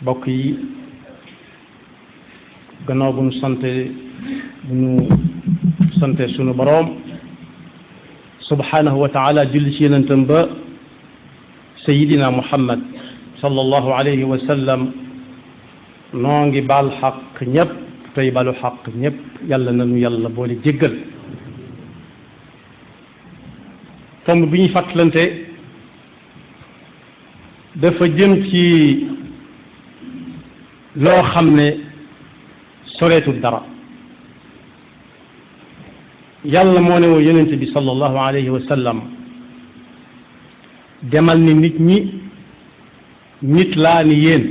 bokk yi gannaaw bu ñu sante sunu boroom subhanahu wa taala julli ci yonentam ba sayidina muhammad sallallahu alayhi wa sallam noo ngi baal xaq ñëpp tey balu xaq ñëpp yàlla nanu yàlla boole jéggal tomb bi ñuy fàttalante dafa jëm ci loo xam ne soreetul dara yàlla moo ne woo yonent bi sallallahu alayhi wa sallam demal ni nit ñi nit laa ni yéen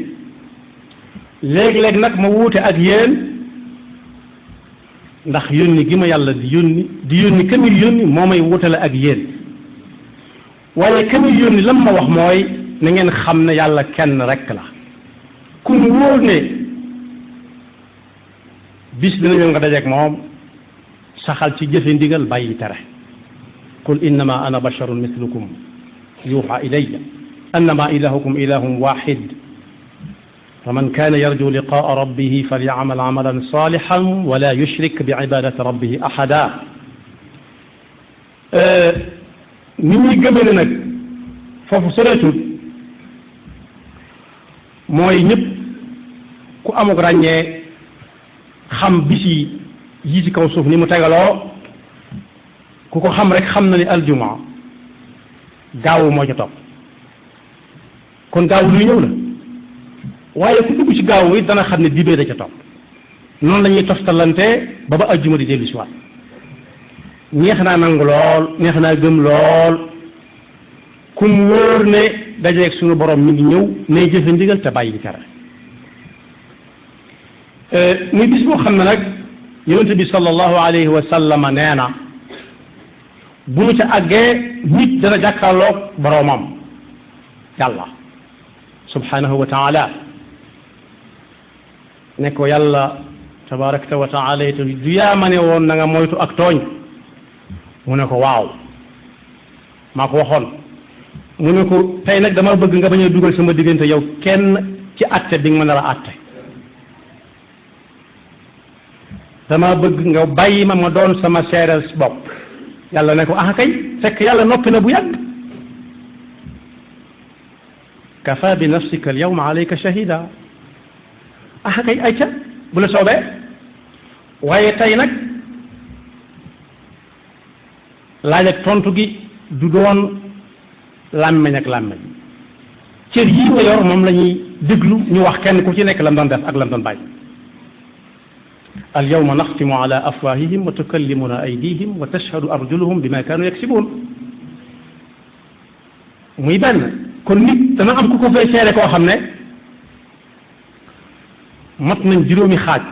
léeg-léeg nag ma wuute ak yéen ndax yónni gi ma yàlla di yónni ka muy yónni moo may wuutale ak yéen waaye ka muy yónni lam ma wax mooy na ngeen xam ne yàlla kenn rekk la ku mu wóor ne bis dina ñëw nga dajeek moom saxal ci jëfe ndigal bàyyi tere qul innama ana basharun mislukum yuuxa ilayya annama ilahukum ilahun waxid faman kaana yarju liqaa rabbihi falyacmal camalan saalixan wala yushrik bicibadati rabbihi axada ni muy gëmee ne nag foofu soreetul mooy ñëpp ku amug ràññee xam bisi yi ci kaw suuf ni mu tegaloo ku ko xam rek xam na ni aljuma gaawu moo ca topp kon gaawu luy ñëw la waaye ku dugg ci gaawu it dana xam ne dibee da ca topp noonu la ñuy toftalante ba ba aljuma di dellu si waat neex naa nangu lool neex naa gëm lool ku mu wóor ne dajeeg suñu borom mi ngi ñëw nay jëfe ndigal te bàyyi tere muy bis boo xam ne nag yonent bi sallallahu alayhi wa sallam nee na bu ñu ca àggee nit dana jàkkaarloog boroomam yàlla subhanahu wa taala ne ko yàlla tabarakta wa taala te du yaa ma ne woon na nga moytu ak tooñ mu ne ko waaw maa ko waxoon mu ne ko tey nag dama bëgg nga bañ a dugal sama diggante yow kenn ci atte bi nga ma nar a atte dama bëgg nga bàyyi ma doon sama seereel bopp yàlla ne ko ah kay fekk yàlla noppi na bu yàgg kafa bi nafsika al yawma alayka shahida ah kay ayca bu la soobee waaye tey nag laaj ak tontu gi du doon làmmeñ ak làmmeñ cër yii nga yor moom la ñuy déglu ñu wax kenn ku ci nekk lam doon def ak lam doon bàyyi al yawma naxtimu ala afwahihim wa tukallimuna aydihim wa tashhadu arjuluhum bima kaanu yaksibuun muy benn kon nit dana am ku ko fay seere koo xam ne mat nañ juróomi xaaj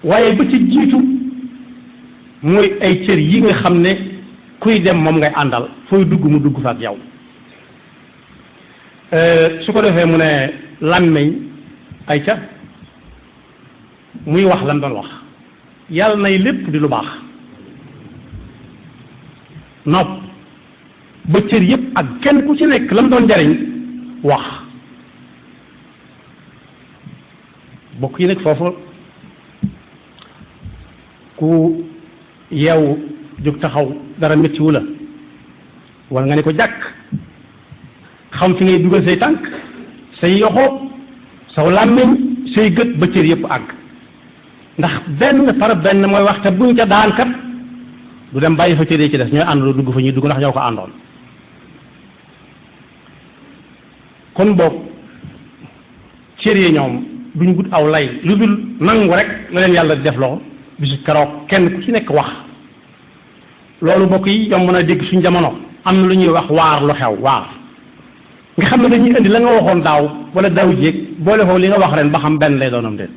waaye ba ci jiitu mooy ay cër yi nga xam ne kuy dem moom ngay àndal fooy dugg mu dugg fa ak yow su ko defee mu ne làmmeñ ay ca muy wax lan doon wax yàlla nay lépp di lu baax nopp ba cër yëpp ak kenn ku ci nekk lam doon jariñ wax bokk yi nag foofu ku yeewu jóg taxaw dara méttiwu la wala nga ne ko jàkk xam fi ngay dugal say tànk say yoxo saw làmmiñ say gët ba cër yëpp àgg ndax benn par benn mooy wax te buñ ca daan kat du dem bàyyi fa cër yi ci des ñooy àndandoo dugg fa ñuy dugg ndax ñoo ko àndoon kon boog cër yi ñoom duñ gut aw lay lu dul nangu rek la leen yàlla def loo bisu keroog kenn ku ci nekk wax loolu mbokk yi yomb na dégg suñ jamono am na lu ñuy wax waar lu xew waar nga xam ne dañuy indi la nga waxoon daaw wala daaw jéeg boole foofu li nga wax ren ba xam benn lay doonam déet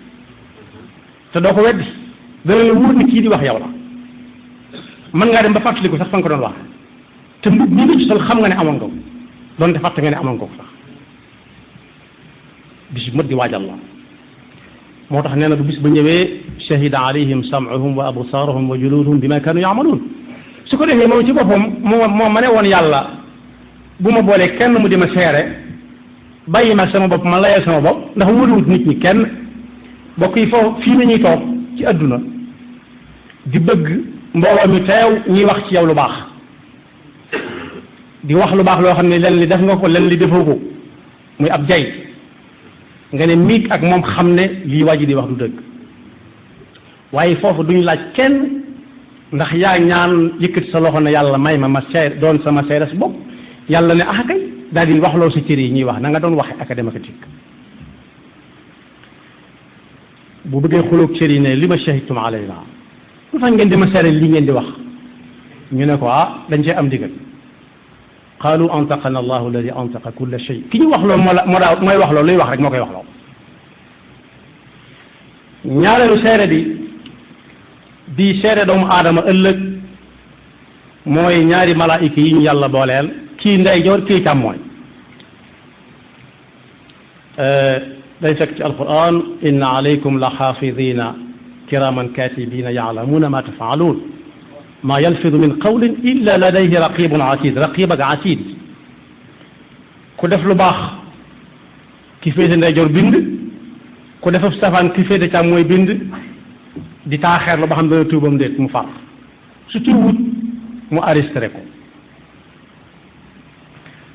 te doo ko weddi dana la wóor ni kii di wax yow la mën ngaa dem ba fàttaliku sax fa nga ko doon wax te mbub ñi nga ci sol xam nga ne amoon nga ko doonte fàtte nga ne amoon nga ko sax bis bu mët di waajal la moo tax nee na bu bis ba ñëwee shahida alayhim sam'uhum wa absaaruhum wa juluduhum bima kaanu ya'maluun su ko defee moom ci boppam moo ma ne woon yàlla bu ma boolee kenn mu di ma seere bàyyi ma sama bopp ma layal sama bopp ndax wóoluwut nit ñi kenn bokk yi foofu fii la ñuy toog ci adduna di bëgg mbooloo mi teew ñuy wax ci yow lu baax di wax lu baax loo xam ne len li def nga ko len li defoo ko muy ab jay nga ne miig ak moom xam ne lii waa ji di wax du dëgg waaye foofu duñu laaj kenn ndax yaa ñaan yëkkati sa loxo ne yàlla may ma seer doon sama seeres bopp yàlla ne ah kay daal di wax loolu sa cër yi ñuy wax na nga doon waxe académique bu bëggee xuloog cër yi ne li ma shahidtum alayna lu tax ngeen di ma seere li ngeen di wax ñu ne ko dañ cee am digal qaalu antaqana allahu alladi antaqa kulla shay ki ñu wax loolu mooy wax loolu luy wax rek moo koy wax loolu ñaareelu seere bi di seere doomu aadama ëllëg mooy ñaari malaayika yi ñu yàlla booleel kii ndeyjoor kii càmmooñ day fekk ci alquran inna alaykum la xaafidina kiraman katibina yaalamuuna ma tafaaluun ma yalfidu min qawlin illa ladayhi raqibun atid raqib ak atid ku def lu baax ki féete ndeyjoor bind ku def safaan ki féete càmmooñ bind di taaxeer la ba xam dana tuubam déet mu far su tuubut mu arrêté ko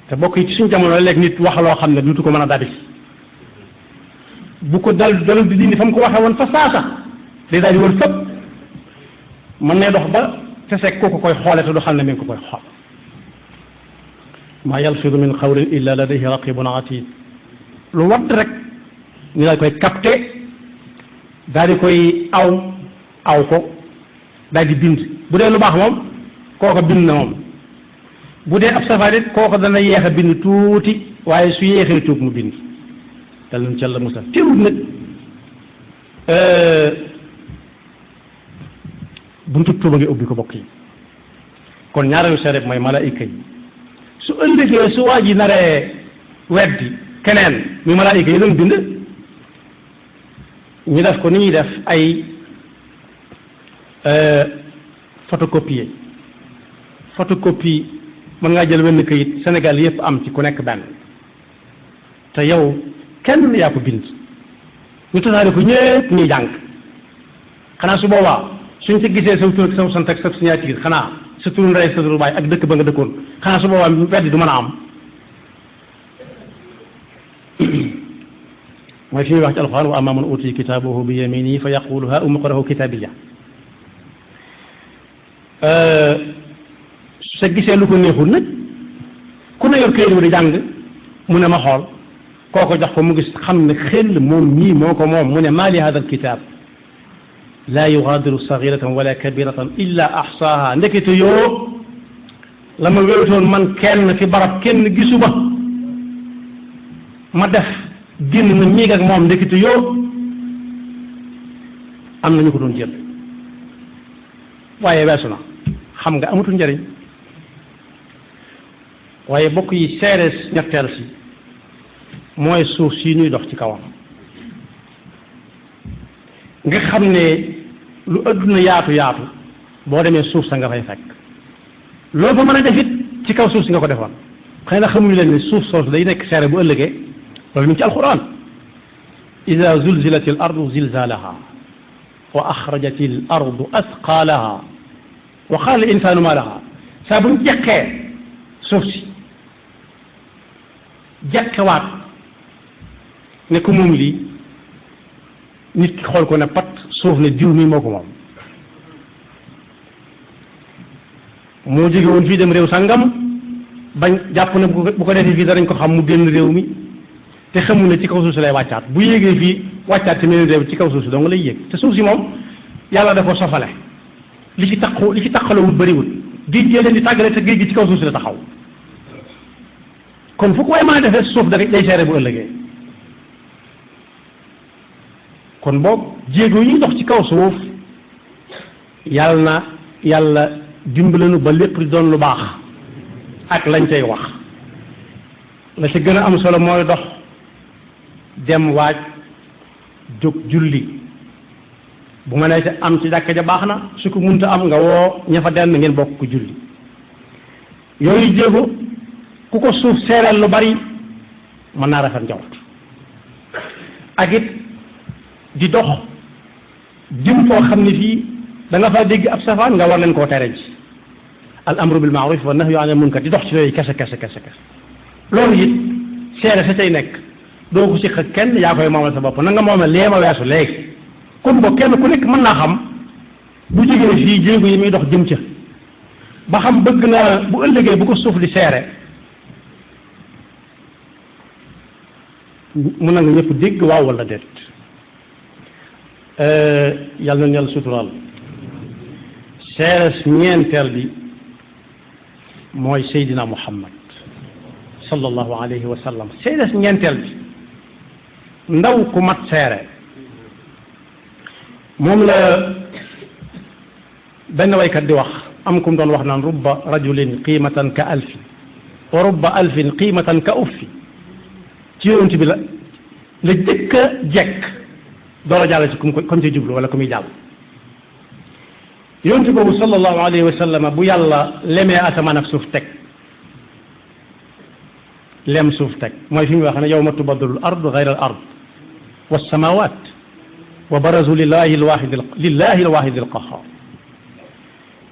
te bokk yi ci suñu jamono léegi nit wax loo xam ne duutu ko mën a dabi bu ko dalul di dindi fa mu ko waxee woon fa saasa day daal di wër fëpp mën ne dox ba te fekk kooku koy xoole te du xam ne mi ngi ko koy xool maa yalfidu min qawlin illa ladayhi raqibun atid lu wadd rek ñu daal koy capté daal di koy aw ko daal di bind bu dee lu baax moom kooko bind na moom bu dee ab safarit kooko dana yeex a bind tuuti waaye su yeexee tuub mu bind te luñ ca la musa teewul nag buntu tuuba ngi ubbi ko bokk yi kon ñaareelu seere mooy malaayika yi su ëllëgee su waa ji naree weddi keneen muy malaayika yi doon bind ñu def ko ni ñuy def ay photocopie mën ngaa jël wenn kayit Sénégal yëpp am ci ku nekk benn te yow kenn yaa ko bind ñu tasaare ko ñëpp ñuy jàng xanaa su boobaa suñ ci gisee sa tur sa sant ak sa signature xanaa sa turu ndey sa turu baay ak dëkk ba nga dëkkoon xanaa su boobaa weddi du mën a am mooy fi muy wax ci alxuraan wa ammaa man uutiya kitaabahu bi yaminihi fa yaqulu haa umqra'u kitaabiya sa gisee lu ko neexul nag ku ne yor këyit wu di jàng mu ne ma xool kooko jox ko mu gis xam ne xel moom ñii moo ko moom mu ne maa li hada alkitab laa yugaadiru sagiratan wala kabiratan illa axsaaha ndekete yoo la ma wérutoon man kenn fi barab kenn gisuma ma def génn na ñiig ak moom ndekete yoo am nañu ko doon jël waaye weesu na xam nga amatul njëriñ waaye bokk yi seere ñetteel si mooy suuf si ñuy dox ci kawam nga xam ne lu adduna yaatu yaatu boo demee suuf sa nga fay fekk loolu fa mën a def it ci kaw suuf si nga ko defoon xëy na xamuñu leen ne suuf soosu day nekk seere bu ëllëgee loolu mi ngi ci alquran ida zulzilat al ardu zilzalaha wa axrajat al ardu asqalaha wa qaala al insanu ma laha saa buñ jeqee suuf si jeqewaat ne ko moom lii nit ki xool ko ne pat suuf ne diw mi moo ko moom moo jóge woon fii dem réew sangam bañ jàpp ne bu ko defee fii danañ ko xam mu génn réew mi te xamul ne ci kaw suuf si lay wàccaat bu yéegee fii wàccaat te meneen réew ci kaw suuf si dong lay yéeg te suuf si moom yàlla da ko sofale li ci taqalawul bëriwul géej gee leen di tàggale te géej gi ci kaw suuf si la taxaw kon fu ko way mën a defee suuf da day seere bu ëllëgee kon boobu jéego yi dox ci kaw suuf yàlla dimbalanu ba lépp di doon lu baax ak lañ cay wax la ci gën a am solo mooy dox dem waaj jóg julli bu ma nee am ci jàkka ja baax na su ko munta am nga woo ña fa denn ngeen bokk ko julli yooyu jéego ku ko suuf seereel lu bari mën naa rafet njort ak it di dox jëm foo xam ne fii da nga fa dégg ab safaan nga war leen koo tere ji al amru bil maaruf wa nahyu anil munkar di dox ci yooyu kese loolu it seere sa cay nekk doo ko siq ak kenn yaa koy moomal sa bopp na nga moomal lee ma weesu léegi kon boo kenn ku nekk mën naa xam bu jógee fii jéego yi muy dox jëm ca ba xam bëgg na bu ëllëgee bu ko suuf di seere mun na nga ñëpp dégg waaw wala déet yàlla na yàlla suturaal seere ñeenteel bi mooy Seydina Muhammad sallallahu alayhi wa sallam seere ñeenteel bi ndaw ku mat seere moom la benn waykat di wax am kum doon wax naan rubba rajulin qiimatan ka alfi wa rubba alfin qiimatan ka uffi ci yonent bi la jëkk a jekk door a jàll ci comme ci jublu wala ku muy jàll yonent boobu sallallahu alayhi wa sallam bu yàlla lemee asamaan ak suuf teg lem suuf teg mooy fi muy wax ne yawma tubaddalu al ardu gayra al ard wa samawat wa barazu lillahi alwahidi alqahar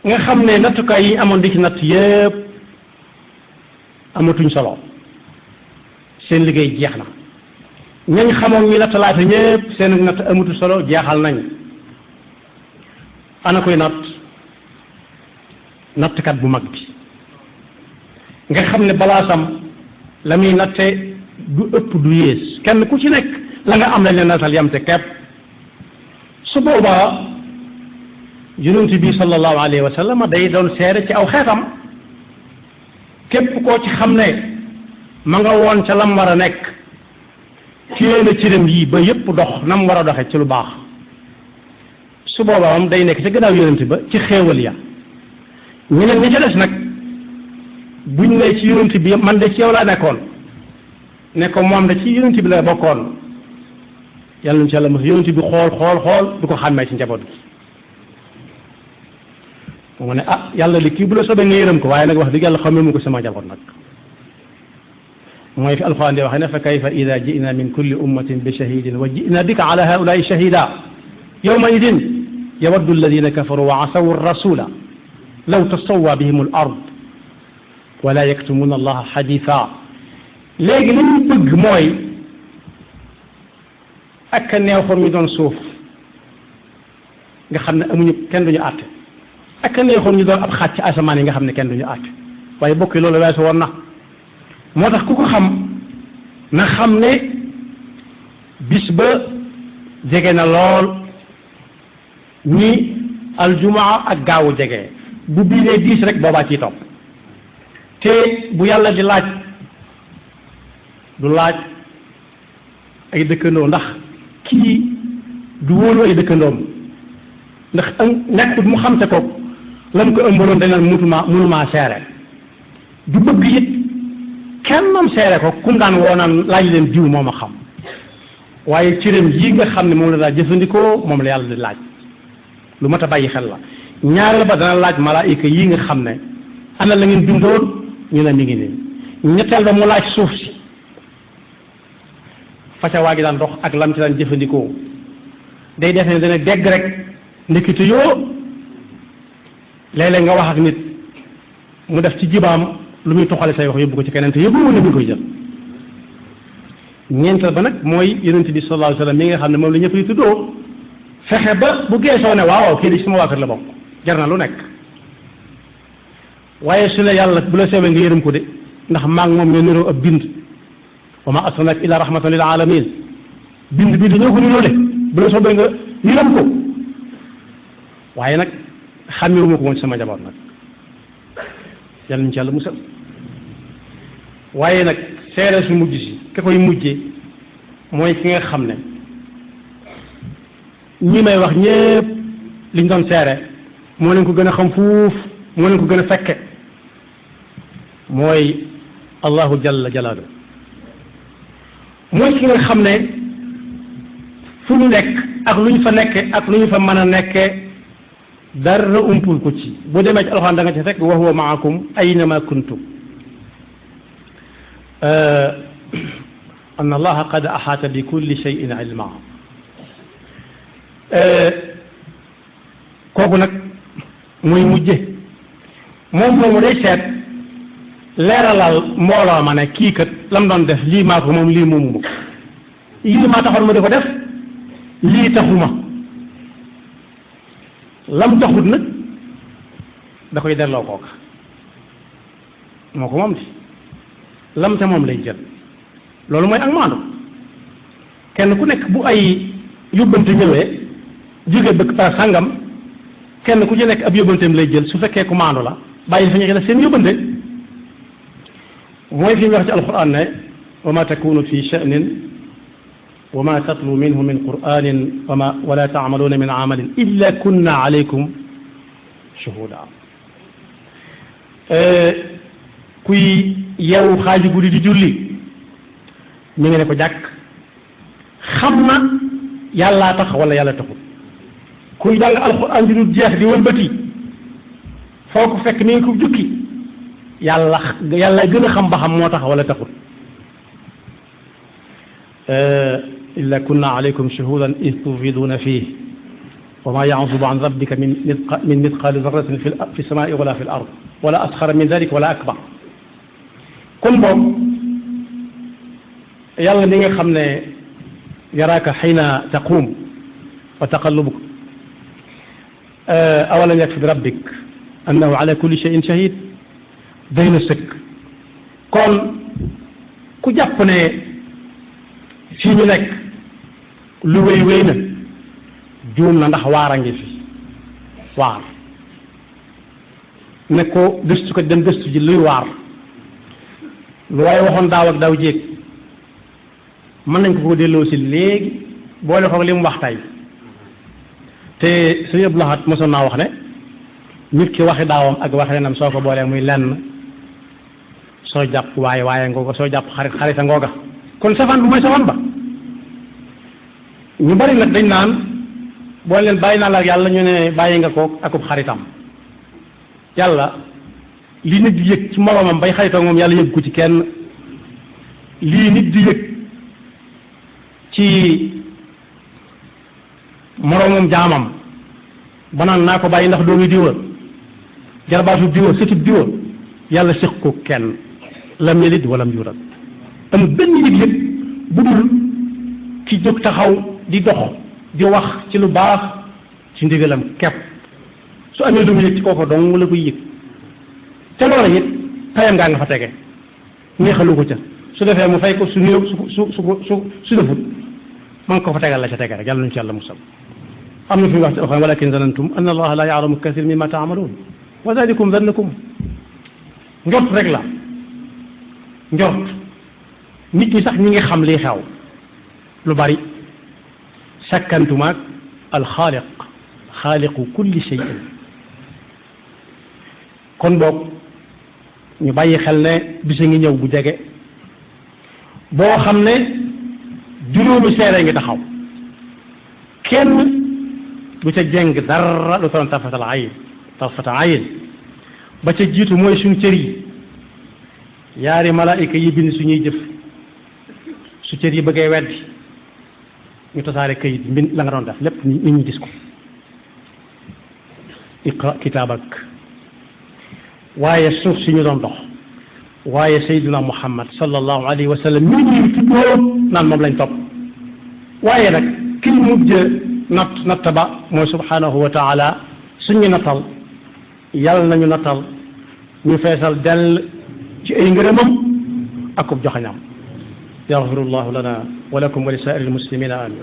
nga xam ne nattukaay yi amoon di ci natt yëpp amatuñ solo seen liggéey jeex na ñañ xamoon ñi nattalaate ñëpp seen natt amatu solo jeexal nañ ana koy nattkat bu mag bi nga xam ne balaasam la muy natte du ëpp du yées kenn ku ci nekk la nga am lañ leen nattal yam te kepp su boobaa yonent bi sallallahu alayhi wa sallam day doon seere ci aw xeetam képp koo ci xam ne ma nga woon ca lam war a nekk ci yéen a cëram yii ba yëpp dox nam war a doxe ci lu baax su boobaa moom day nekk ca gannaaw yonent ba ci xéewal ya ñeneen ñi ca des nag buñ ne ci yonent bi man de ci yow laa nekkoon ne ko moom de ci yonent bi la bokkoon yàlla nañu ci yàlla mos yonent bi xool du ko xàmmee ci njaboot gi mu ne ah yàlla li kii bu la soobee nga yërëm ko waaye nag wax dëgg yàlla xamee mu ko sama njaboot nag mooy fi alxuraan di waxee ne fa kayfa ida ji'na min kulli ummatin bi shahidin wa ji'na bika ala haulaai shahida yawma idin yawaddu alladina kafaru wa asaw rasula law tasawwa bihim al ard wala yaktumuna allaha xaditha léegi li ñu bëgg mooy ak neexoon ñu doon suuf nga xam ne amuñu kenn duñu àtte ak neexoon ñu doon ab xaaj ci asamaan yi nga xam ne kenn duñu àtte waaye bokk yi loolu weesu woon na moo tax ku ko xam na xam ne bis ba jege na lool ñi aljumaa ak gaawu jege bu biiree diis rek boobaa ciy topp te bu yàlla di laaj du laaj ay dëkkandoo ndax kii du wóolu ay dëkkandoom ndax nekkut mu xam te ko lam ko ëmbaloon dañ naan munumaa seere du bëgg it kennam seere ko kum daan woonaan laaj leen diw moom a xam waaye cëram yi nga xam ne moom la daa jëfandikoo moom la yàlla di laaj lu mat a bàyyi xel la ñaareel ba dana laaj malaayika yi nga xam ne ana la ngeen bindoon ñu ne mi ngi nii ñetteel ba mu laaj suuf si faca waa gi daan dox ak lam ci daan jëfandikoo day def ne dana dégg rek ndekete yoo léeg-léeg nga wax ak nit mu def ci jibaam lu muy toxale say wax yóbbu ko ci keneen te yóbbu woon na koy jël ñeenteel ba nag mooy yonent bi sallallahu alayhi wa sallam mi nga xam ne moom la ñëpp di tuddoo fexe ba bu geesoo ne waaw kii di sama waa kër la bokk jar na lu nekk waaye su ne yàlla bu la seewee nga yërëm ko de ndax maa ngi moom ñoo niroo ab bind wa ma arsalnaaka illa rahmatan lil alamin bind ñoo ko niroo de bu la soobee nga yërëm ko waaye nag xàmmewuma ko woon sama njaboot nag yàlla nañu ci yàlla musal waaye nag seere su mujj si ka koy mujjee mooy ki nga xam ne ñi may wax ñépp liñ doon seere moo leen ko gën a xam fuuf moo leen ko gën a fekke mooy allahu jalla jalaalu mooy ki nga xam ne fu ñu nekk ak lu ñu fa nekke ak lu ñu fa mën a nekke dara umpul ko ci boo demee ci alxuraan da nga ci fekk wa huwa maakum aynama kuntum anna allaha qad axaata bi kulli shay'in ilma kooku nag muy mujje moom moomu day seet leeralal mbooloo ma ne kii kat lam doon def lii maa ko moom lii moomu ma lii maa taxoon ma di ko def lii taxuma lam taxut nag da koy delloo kooka moo ko moom di lam ca moom lay jël loolu mooy ak maandu kenn ku nekk bu ay yóbbante ñëwee jóge bëgg par sàngam kenn ku ci nekk ab yóbbanteem lay jël su fekkee ku maandu la bàyyi fa ñu xel seen yóbbante mooy fi mu wax ci alquran ne wa ma takunu fi sha'nin wa ma tatlu minhu min qur'anin wala ta'maluna min amalin illa kunna alaykum shuhuda kuy yeewu xaaji guddi di julli mi ngi ne ko jàkk xam na yàllaa tax wala yàlla taxul kuy jàng alquran di du jeex di wëlbati foo ko fekk mi ngi ko jukki yàlla gën a xam ba xam moo tax wala taxul illa kunna alaykum shuhudan id tufiduna fih wa ma ya'zubu an rabbika min mithqali darratin fi samai wala fi l ard wala asxara min dalik wala akbar kon boobu yàlla mi nga xam ne yaraaka xiina taquum wa taqallubuk awalam yakfi bi rabbik annahu ala kulli shay'in shahid day na sëkk kon ku jàpp ne fii ñu nekk lu wéy wéy na juum na ndax waar a ngi fi waar ne ko gëstu ko dem gëstu ji luy waar lu waaye waxoon daaw ak daaw jéeg mën nañ ko delloo si léegi boole ko li mu wax tey te suñu Abdou Lahad mosoon naa wax ne nit ki waxi daawam ak waxi nenam soo ko boolee muy lenn soo jàpp waaye ngooga soo jàpp xarita ngooga kon safaan bu mooy safaan ba ñu bari nag dañ naan boo leen bàyyi naa la ak yàlla ñu ne bàyyi nga ko akub xaritam yàlla lii nit di yëg ci moroomam bay xaritoo moom yàlla yëg ko ci kenn lii nit di yëg ci moroomam jaamam ba naan naa ko bàyyi ndax doomi diwa jarbaatu diwa sëtub diwa yàlla séq ko kenn lam yalid walam yulad amul benn yëg-yëg bu dul ci jóg taxaw di dox di wax ci lu baax ci ndigalam kepp su amee lu mu yëg ci kooko dong la koy yëg te loola it tayam ngaa nga fa tege neexalu ko ca su defee mu fay ko su néew su defut man ko fa tegal la ca tege rek yàlla nañu ci yàlla musal am na fi mu wax ci alxuraan walakin zanantum anna allaha la yaalamu kathir mimma taamaluun wa dalikum zannakum njort rek la njort nit ñi sax ñi ngi xam lii xew lu bari sakkantumaag alxaaliq xaaliqu kulli shay'in kon boog ñu bàyyi xel ne bisa ngi ñëw bu jege boo xam ne juróomi seere ngi taxaw kenn du ca jeng dara lu toon tarfata ayin ba ca jiitu mooy suñ cër yi yaari malaayika yi bind suñuy jëf su cër yi bëggee weddi ñu tasaare kayit mbind la nga doon def lépp nit ñi gis ko iqra kitaabak waaye suuf si ñu doon dox waaye sayyiduna muhammad sallallahu alayhi wa sallam mi ñuy tuddoo naan moom lañ topp waaye nag ki mujj natt ba mooy subhanahu wa taala suñu nattal yàlla nañu nattal ñu feesal dell ci ay ngërëmam akub joxañam yaxfirullahu lana wa lakum wa li saa'iril muslimina amin